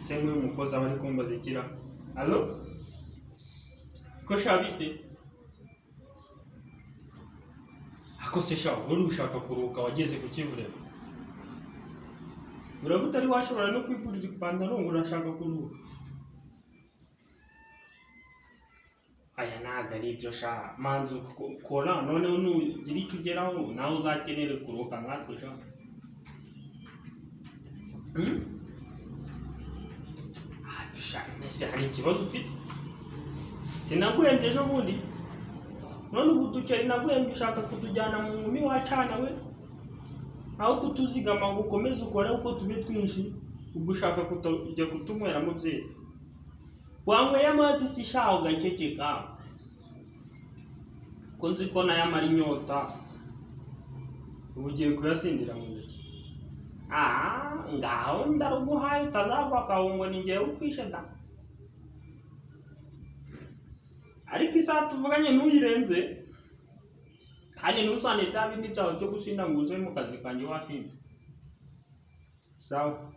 Se nk'uyu mukozi aba ari kumbaza ikira. Allo, ko sha bite? Ako se sha, uri ushaka kuruhuka wageze ku kivure? Uraba utari washobora no kwigurira ipantaro ngo urashaka kuruhuka? Aya ntabwo ari ibyo sha, manza ukora, noneho nugira icyo ugeraho nawe uzakenere kuruhuka nkatwe sha. Hmm? Ah, sha, ese hari ikibazo ufite? Sinaguhembye ejo bundi? None ubu uduceri naguhembye ushaka kutujyana mu nkumi wacana we, aho kutuzigama ngo ukomeze ukore uko tube twinshi, ubwo ushaka kujya kutunyweramo byeri. Wanyweye amazi si sha ugaceceka, ko nzi ko nayo amara inyota, ubu ugiye kuyasindira mu ntoki. Ah, ngaho ndaruguhaye utazagwa akawungo ni njyewe ukwishe da. Ariko isaha tuvuganye ntuyirenze, kandi ntuzane bya bindi byawe byo gusinda ngo uze mu kazi kanjye wasinze. Sawa.